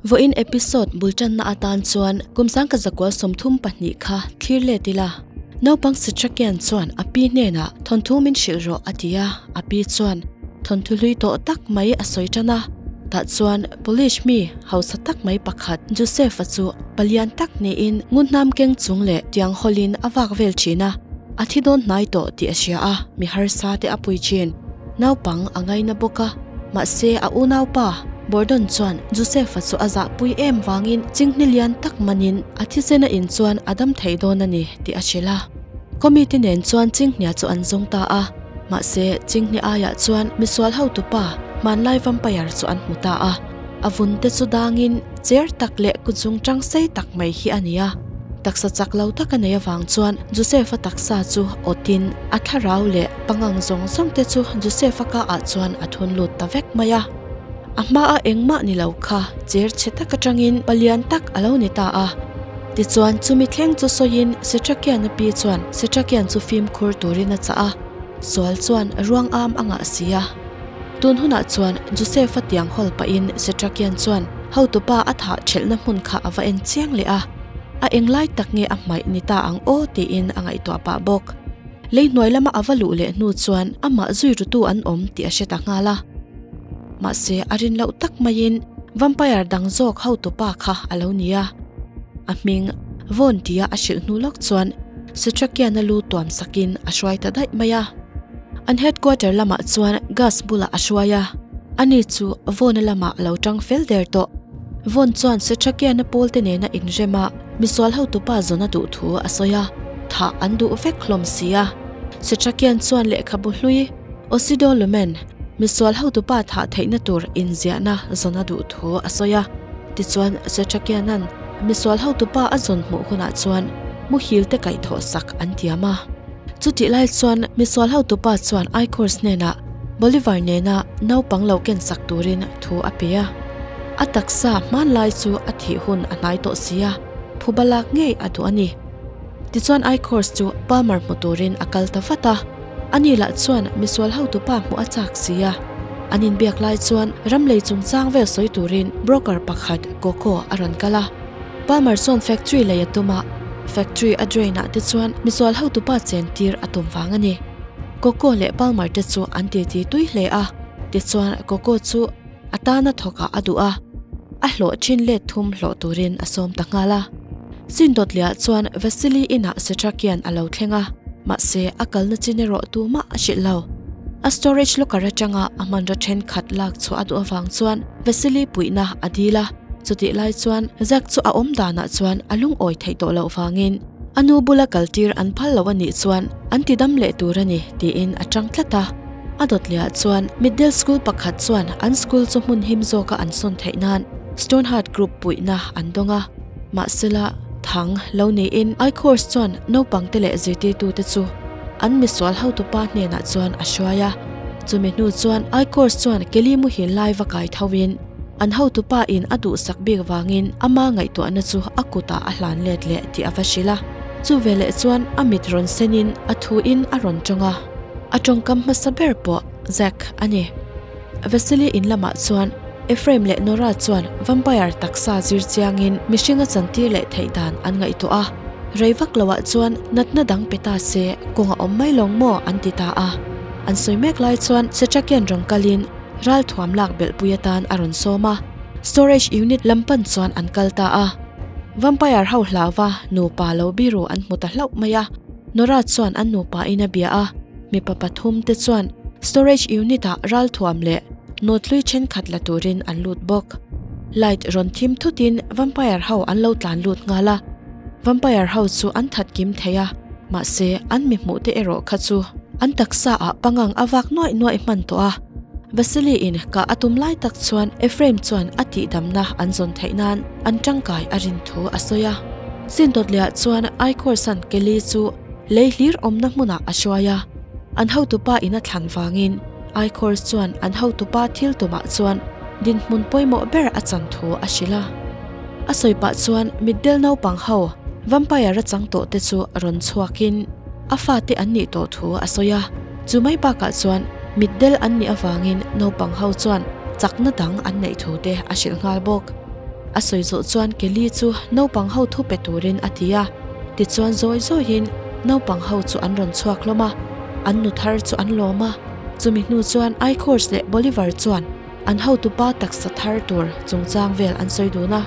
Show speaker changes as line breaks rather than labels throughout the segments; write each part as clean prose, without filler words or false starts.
Vawiin episode bul tanna atan chuan kum sangka zakua 32 kha thlir let ila. Naupang Sitrakian chuan a pi hnenah thawnthu min hrilh rawh a ti a, a pi chuan thawnthu hlui tawh tak mai a sawi tan a. Tah chuan Polish mi hausa tak mai pakhat Joseph-a chu palian tak niin ngunhnam keng chung leh tiang hawlin a vak vel thin a, a thi dawn hnai tawh tih a hria a, mi harsa te a pui thin. Naupang a ngaina bawk a, mahse a unaupa Bordon chuan Joseph-a chu a zahpui em vangin chinghne lian tak manin a thisena in chuan a dam thei dawn a ni tih a hrilh a. Committee nen chuan chinghnia chu an zawng ta a, mahse chinghne aiah chuan misual hotupa hmanlai vampire chu an hmu ta a. A vun te chu dangin cher tak leh kutzung tang sei tak mai hi a ni a. Taksa chak lo tak a nei avang chuan Joseph-a taksa chu awtin a thlarau leh pangang zawng zawng te chu Joseph-a ka ah chuan a thun lut ta vek mai a. A hma a engmah ni lo kha cher chhe tak atangin palian tak a lo ni ta a. Tichuan chumi thleng chu sawiin Setrakian-a pi chuan Setrakian chu fimkhur turin a chah a, sual chuan ruang am a ngah si a. Tun hunah chuan Joseph-a tiang hawl pahin Setrakian chuan hotupa a thah thelhna hmun kha a va en chiang leh a, a englai tak nge a hmaih ni ta ang aw tiin a ngaihtuah pah bawk. Lei hnuai lama a va luh leh hnu chuan amah zui rutu an awm tih a hre ta nghal a. Mahse a rin loh tak maiin vampire dang zawk hotupa kha a lo ni a. A hming Vawn tia a hrilh hnu lawk chuan Setrakian-a lu tuam sakin a hruai ta daih mai a. An headquarter lamah chuan gas bulah a hruai a, ani chu Vawn-a lamah a lo tang fel der tawh. Vawn chuan Setrakian-a pawlte nena inrem a, misual hotupa zawn a duh thu a sawi a, thah an duh vek hlawm si a. Setrakian chuan lehkhabu hlui, Osido Lumen, misual hotupa thah theihna tur inziahna zawn a duh thu a sawi a. Tichuan Setrakian-a'n misual hotupa a zawn hmuh hunah chuan muhil te kaihthawh sak an tiam a. Chutih lai chuan misual hotupa chuan Ichors hnenah Bolivar nena naupang lo ken sak turin thu a pe a. A taksa hmanlai chu a thih hun a hnai tawh si a, phuba lak ngei a duh a ni. Tichuan Ichors chu Palmer hmu turin a kal ta vat a, ani lah chuan misual hotupa hmuh a chak si a. An inbiak lai chuan ram lei chungchang vel sawi turin broker pakhat Coco a rawn kal a. Palmer chuan factory lei a tum a, factory a drain ah te chuan misual hotupa chen tir a tum vang a ni. Coco leh Palmer te chu an titi tui hle a, tichuan Coco chu a tana thawkah a duh a, a hlawh thin let thum hlawh turin a sawm ta nghal a. Sin dawt lehah chuan Vasily inah Setrakian a lo thleng a, mahse a kalna chin erawh tumah a hrilh lo. A storage locker atanga a hmanraw thenkhat lak chhuah a duh avang chuan Vasily puihna a dil a. Chutih lai chuan Zack chu a awm danah chuan a lungawi theih tawh loh vangin a nu bula kaltir an phal lo a nih chuan an ti dam leh tur a ni tiin a tang tlat a. A dawt lehah chuan Middle School pakhat chuan an school chu hmun him zawka an sawn theih nan Stoneheart Group puihna an dawng a. Mahsela, thang lo niin I-Course chuan naupangte leh zirtirtute chu an misual hotupa hnenah chuan a hruai a. Chumi hnu chuan I-Course chuan Kelly muhil lai va kai thoin An hotupa in a duhsak bik vangin ama ngaihtuahna chu a kutah a hlan let leh tih a va hrilh a. Chu veleh chuan a mit rawn senin a thuin a rawn tawng a. A tawngkam hmasa ber pawh Zack a ni. Vasily in lamah chuan Ephraim leh Nora chuan vampire taksa zir chiangin mihring a chantir leh theih dan an ngaihtuah a. Rei vak loah chuan natna dang pe ta se kawng a awm mai lawng maw an ti ta a. An sawi mek lai chuan Setrakian rawn kalin Ralthuam lak belhpui atan a rawn sawm a, storage unit lam pan chuan an kal ta a. Vampire ho hlauva nupa lo biru an hmu ta hlauh mai a, Nora chuan an nupa in a bia a, mipa pathum te chuan storage unit ah ralthuam leh nawthlui thenkhat la turin an lut bawk. Light rawn thim thutin vampire ho an lo tlan lut nghal a, vampire ho chu an that kim thei a, mahse an mi hmuh te erawh kha chu an taksa ah pangang a vak nuaih nuaih hman tawh a. Vasily in kah a tum lai tak chuan Ephraim chuan a tihdamna an zawn theih nan an tangkai a rin thu a sawi a. Sindawtliah chuan Aikhawrsan Kelly chu lei hlir awmna hmunah a hruai a. An hotupa in a thlan vangin Aikhawrs chuan an hotupa thil tumah chuan dinhmun pawimawh ber a chan thu a hrilh a. A sawi pah chuan mitdel naupang ho vampire a chang tawh te chu rawn chhuakin a fate an nih tawh thu a sawi a. Chu mai bakah chuan mitdel an nih avangin naupang ho chuan chakna dang an neih thu te a hrilh nghal bawk. A sawi zawh chuan Kelly chu naupang ho thu pe turin a ti a. Tichuan zawi zawiin naupang ho chu an rawn chhuak hlawm a, an nu thar chu an lawm a. Chumi hnu chuan Ichors leh Bolivar chuan an hotupa taksa thar tur chungchang vel an sawi dun a.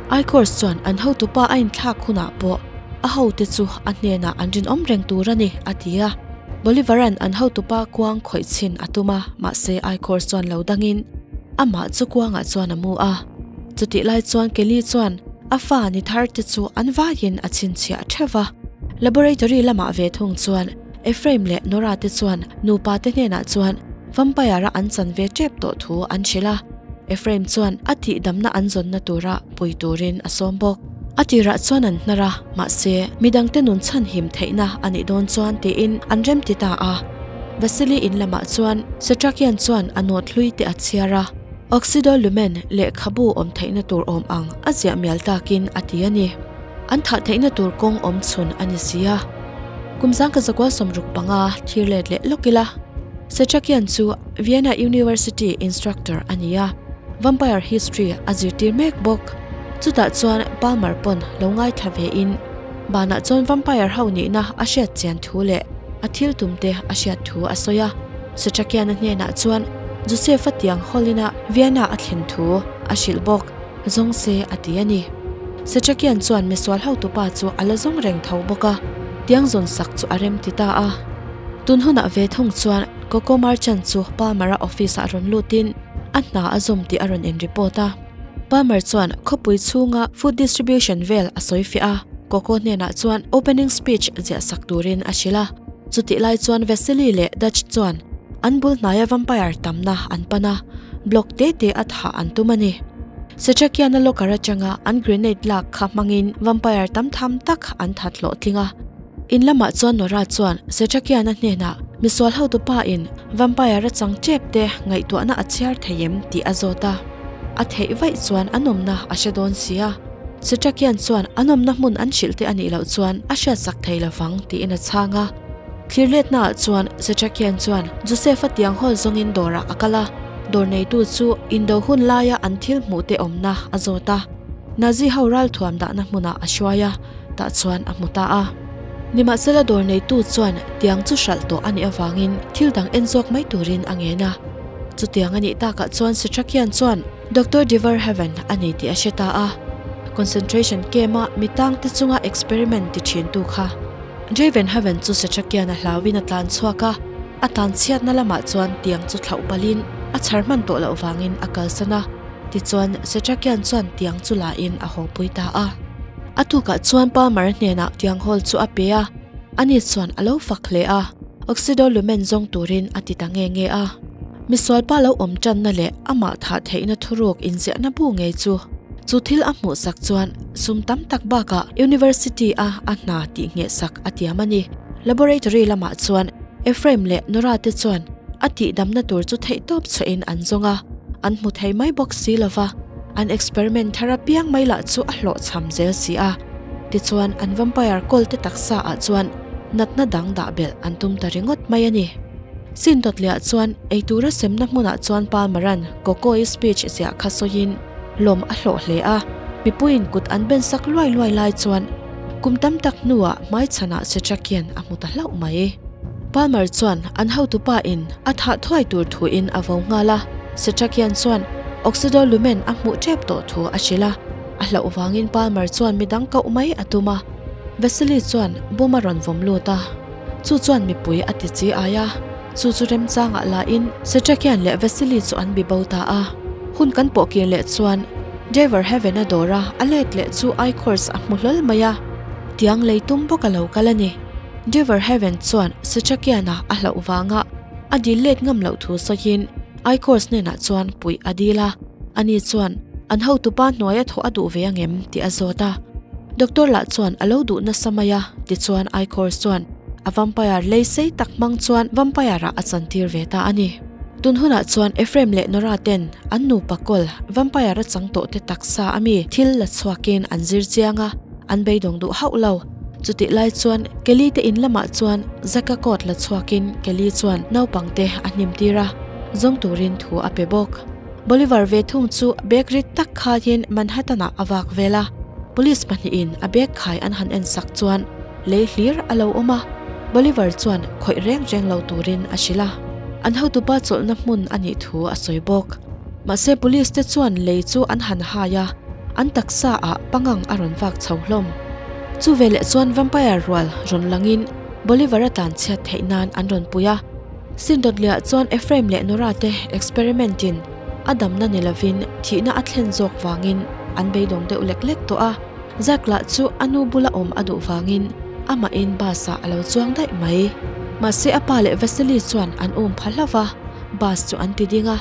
Ichors chuan an hotupa a inthlak hunah pawh a hote chu a hnenah an rinawm reng tur a ni, a ti a. Bolivar-a'n an hotupa kuang khawih chhin a tum a, mahse Ichors chuan lo dangin amah chu kuangah chuan a mu a. Chutih lai chuan Kelly chuan a fa ni thar te chu an vaiin a chhinchhiah theuh va. Laboratory lamah ve thung chuan Ephraim leh Nora te chuan nupa te hnenah chuan vampire-a an chan ve tep tawh thu an hrilh a. Ephraim chuan a tihdamna an zawnna tura pui turin a sawm bawk. A tirah chuan an hnar a, mahse midangte nun chhanhim theihna a nih dawn chuan tiin an remti ta a. Vasily in lamah chuan Setrakian chuan a note hlui te a chhiar a. Oxido Lumen lehkhabu awm theihna tur awm ang a ziah mial takin a ti a ni. An thah theihna tur kawng awm chhun a ni si a. Kum zangka zakua 65 thlir let leh lawk ila. Setrakian chu Vienna University instructor a ni a, Vampire History a zirtir mek bawk. Chutah chuan Palmer pawn lo ngaithla ve in, banah chuan Vampire ho nihna a hriat chian thu leh a thil tum te a hriat thu a sawi a. Setrakian-a hnenah chuan Joseph-a tiang hawlina Vienna a thlen thu a hrilh bawk. Zawng se a ti a ni. Setrakian chuan misual hotupa chu a la zawng reng tho bawk a, tiang zawn sak chu a rem ti ta a. Tun hunah ve thung chuan Coco Marchand chu Palmer-a office-ah rawn lutin a hna a zawm tih a rawn in report a. Palmer chuan khawpui chhunga food distribution vel a sawi fiah a, Coco hnenah chuan opening speech ziah sak turin a hrilh a. Chutih lai chuan Vasily leh Dutch chuan an bul hnaia vampire tamna an pan a, block te te a thah an tum a ni. Setrakiana locker atanga an grenade lak kha hmangin vampire tam tham tak an that hlawhtling a. In lamah chuan Nora chuan Setrakiana hnenah misual hotupa in vampire a chang tep te ngaihtuahna a chhiar thei em tih a zawt a. A theih vaih chuan an awmna a hre dawn si a. Setrakian chuan an awmna hmun an hrilh te a nih loh chuan a hriatsak thei lovang tiin a chhang a. Thirletnaah chuan Setrakian chuan Joseph-a tiang hawl zawngin dawrah a kal a, dawr neitu chu indo hun laia an thil hmuhte awmna a zawt a. Nazi ho ralthuam dahna hmunah a hruai a, tah chuan a hmu ta a. Nimahsela dawr neitu chuan tiang chu hralh tawh a nih avangin thil dang en zawk mai turin a ngen a. Chutiang a nih takah chuan Setrakian chuan Doctor Dever Heaven a ni tih a hre ta a. Concentration camp-a mi tangte chunga experiment ti thintu kha. Draven Haven chu Setrakian a hlauin a tlan chhuak a, a tlan chhiatna lamah chuan tiang chu thlauh palhin a chhar hman tawh loh vangin a kalsan a. Tichuan, Setrakian chuan tiang chu lain a hawpui ta a. A tukah chuan Palmer hnenah tiang hawl chu a pe a, ani chuan a lo fak hle a, Oxido Lumen zawng turin a ti ta nge nge a. Misualpa lo awm tanna leh amah thah theihna thuruk inziahna bu ngei chu chu thil a hmuhsak chuan sum tam tak bakah University a a hna tih nghehsak a tiam a ni. Laboratory lamah chuan Ephraim leh Nora te chuan a tihdamna tur chu theihtawp chhuahin an zawng a, an hmu thei mai bawk si lova, an experiment thar apiang mai lah chu a hlawhchham zel si a. Tichuan an vampire kawl te taksa ah chuan natna dang dah belh an tum ta ringawt mai a ni. Sin dawtliah chuan eitura semna hmunah chuan Palmer-a'n Coco-i speech ziah kha sawiin lawm a hlawh hle a, mipuiin kut an ben sak luai luai lai chuan kum tam tak hnuah hmaichhanah Setrakian a hmu ta hlauh mai. Palmer chuan an hotupa in a thah thuai tur thuin a vo nghal a, Setrakian chuan Oxido Lumen a hmuh tep tawh thu a hrilh a, a hlauh vangin Palmer chuan midang koh mai a tum a, Vasily chuan bum a rawn vawm lut a. Chu chuan mipui a ti chi ai a, chu chu remchangah lahin Setrakian leh Vasily chu an bi bo ta a. Hun kan pawh kir leh chuan Driver Heaven-a dawra a let leh chu Ichors a hmu hlawl mai a, tiang lei tum bawk a lo kal a ni. Driver Heaven chuan Setrakian-a a hlauh vanga a dil let ngam loh thu sawiin Ichors hnenah chuan puih a dil a, ani chuan an hotupa hnuaia thawh a duh ve angem tih a zawt a. Doctor lah chuan a lo duh nasa mai a, tichuan Ichors chuan a vampire lei sei tak hmang chuan vampire ah a chantir ve ta a ni. Tun hunah chuan Ephraim leh Nora ten an nupa kawl vampire a chang tawh te taksa a mi thil la chhuakin an zir chiang a, an beidawng duh hauh lo. Chutih lai chuan Kelly te in lamah chuan Zack-a coat la chhuakin Kelly chuan naupang te a hnim tir a, zawng turin thu a pe bawk. Bolivar ve thung chu bag rit tak khaiin Manhattan-ah a vak vel a, police pahnihin a bag khai an han en sak chuan lei hlir a lo awm a, Bolivar chuan khawih reng reng lo turin a hrilh a, an hotupa chawlhna hmun a nih thu a sawi bawk. Mahse police te chuan lei chu an han hai a, an taksa ah pangang a rawn vak chho hlawm. Chu veleh chuan vampire rual rawn langin Bolivar a tlanchhiat theih nan an rawn pui a. Sindawtliah chuan Ephraim leh Nora te experiment in a damna ni lovin thihna a thlen zawk vangin an beidawng deuh lek lek tawh a, Zack lah chu a nu bula awm a duh vangin amahin bus ah a lo chuang daih mai. Mahse a pa leh Vasily chuan an um pha hlauh a, bus chu an ti ding a.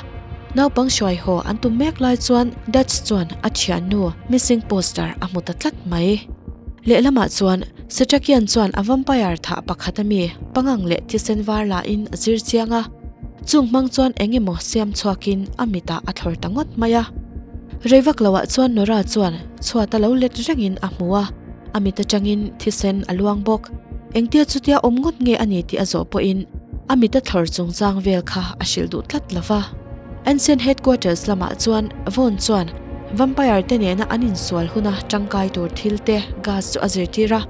Naupang hruai haw an tum mek lai chuan Dutch chuan a thiannu missing poster a hmu ta tlat mai. Lehlamah chuan Setrakian chuan a vampire thah pakhat ami pangang leh thisen var lahin a zir chiang a, chung hmang chuan eng emaw siam chhuakin a mitah a thlawr ta ngawt mai a. Rei vak loah chuan Nora chuan chhuat a lo let rengin a hmu a, a mit atangin thisen a luang bawk. Engtia chutia awm ngawt nge a ni tih a zawh pawhin a mit a thlawr chungchang vel kha a hrilh duh tlat lo va. Ancient Headquarters lamah chuan Vaughn chuan Vampire te nena an insual huna tangkai tur thil te gas chu a zirtir a,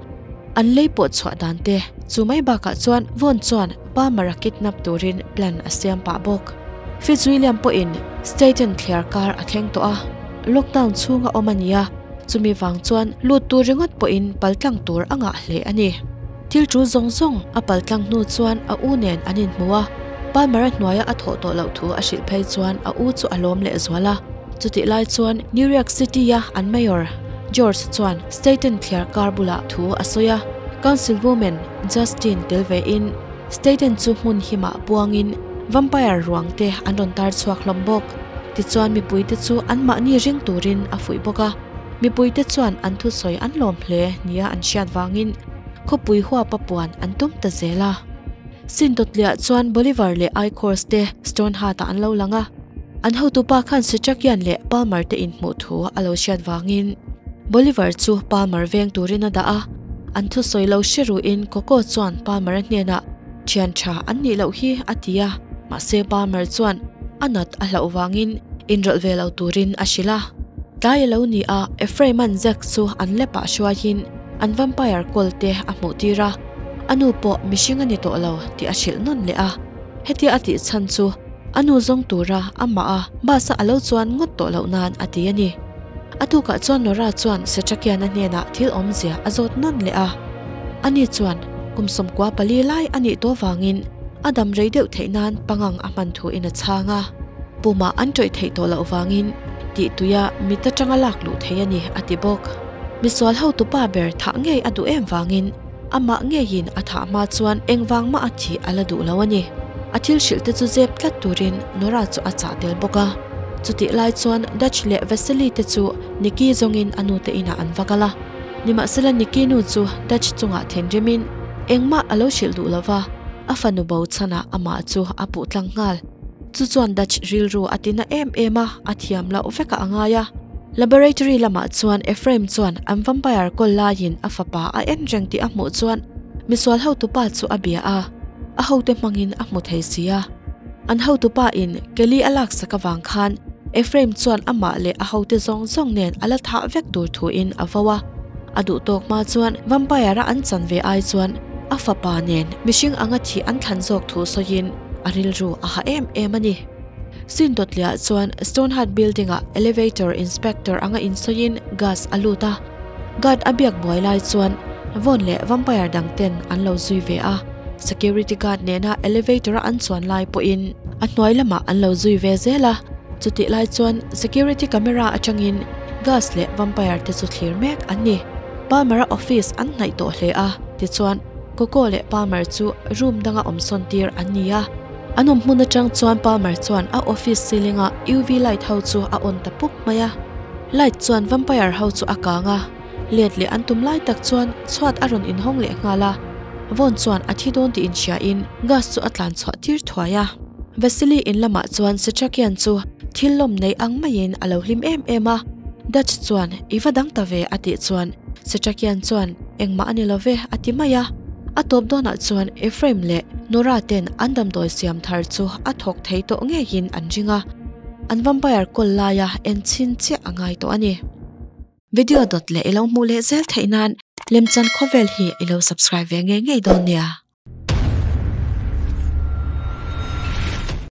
an lei pawh chhuah dan te chu mai bakah chuan Vaughn chuan Palmer a kidnap turin plan a siam pah bawk. Fitzwilliam pawhin Staten thliar kar a thleng tawh a, lockdown chhunga awm a ni a, chumi vang chuan lut tur ringawt pawhin paltlang tur a ngah hle a ni. Thil tul zawng zawng a paltlang hnu chuan a u nen an inhmu a, Palmer-a hnuaia a thawh tawh loh thu a hrilh phei chuan a u chu a lawm leh zual a. Chutih lai chuan New York City-a an Mayor, George chuan Staten thliar kar bulah thu a sawi a, Councilwoman Justine tel vein Staten chu hmun himah puangin vampire ruang te an rawn tar chhuak hlawm bawk. Tichuan mipuite chu anmahni ring turin a fuih bawk a. Mipuite chuan an thusawi an lawm hle nia an hriat vangin khawpui huapa puan an tum ta zel a. Sindawtliah chuan Bolivar leh Ichors te Stoneheart-ah an lo lang a. An hotupa khan Setrakian leh Palmer te inhmuh thu a lo hriat vangin Bolivar chu Palmer veng turin a dah a. An thusawi lo hre ruhin Coco chuan Palmer-a hnenah thian tha an nih loh hi a ti a, mahse Palmer chuan a nat a hlauh vangin inrawlh ve lo turin a hrilh a. Tlai a lo ni a, Ephraim-a'n Zack chu an lepah hruaiin an vampire kawl te a hmuh tir a, a nu pawh mihring a ni tawh lo tih a hrilh nawn leh a. Hetia a tih chhan chu a nu zawng tura amah a bus a alo chuan ngawt tawh loh nan a ti a ni. A tukah chuan Nora chuan Setrakiana hnenah thil awmzia a zawt nawn leh a. Ani chuan kum 14 lai a nih tawh vangin a dam rei deuh theih nan pangang a hman thu in a chhang a. Pumah an tawih theih tawh loh vangin tih tuia mit atanga lak luh theih a ni a ti bawk. Misual hotupa ber thah ngei a duh em vangin amah ngeiin a thah hma chuan engvang mah a thih a la duh lo a ni. A thil hrilh te chu zep tlat turin Nora chu a chah tel bawk a. Chutih lai chuan Dutch leh Vasily te chu Nikki zawngin a nute inah an va kal a. Nimahsela Nikki nu chu Dutch chungah thinrimin engmah a lo hrilh duh lo va, a fanu bo chhanah amah chu a puh tlang nghal. Chu chuan Dutch rilru a tina em em a, a thiam loh vekah a ngai a. Laboratory lamah chuan Ephraim chuan an vampire kawl laiin a fapa a en reng tih a hmuh chuan misual hotupa chu a bia a, a hote hmangin a hmu thei si a. An hotupa in Kelly a laksak avang khan Ephraim chuan amah leh a hote zawng zawng nen a la thah vek tur thuin a vo a. A duh tawk hma chuan vampire a an chan ve ai chuan a fapa nen mihring anga thih an thlan zawk thu sawiin a rilru a ha em em a ni. Sindawtliah chuan Stoneheart Building-ah elevator inspector anga insawiin Gus a lut a. Guard a biak buai lai chuan Vaughn leh vampire dang ten an lo zui ve a. Security guard nena elevator-a an chuan lai pawhin a hnuai lamah an lo zui ve zel a. Chutih lai chuan security camera atangin Gus leh vampire te chu thlir mek an ni. Palmer-a office an hnaih tawh hle a, tichuan Coco leh Palmer chu room danga awm sawn tir an ni a. An awm hmun atang chuan Palmer chuan a office ceiling a UV light ho chu a on ta pup mai a. Light chuan vampire ho chu a kang a, let leh an tum lai tak chuan chhuat a rawn inhawng leh nghal a. Vawn chuan a thi dawn tih inhria in gas chu a tlan chhuah tir thuai a. Vasily in lamah chuan Setrakian chu thil lawm nei ang maiin a lo hlim em em a. Dutch chuan i va dang ta ve a tih chuan Setrakian chuan engmah a ni lo ve a ti mai a. A tawp dawnah chuan Ephraim leh Nora ten an damdawi siam thar chu a thawk thei tawh ngeiin an ring a. An vampire kawl laia en chhin chiah a ngai tawh a ni. Video dawt leh i lo hmuh leh zel theih nan Lemchan Khawvel hi i lo subscribe ve ngei ngei dawn nia.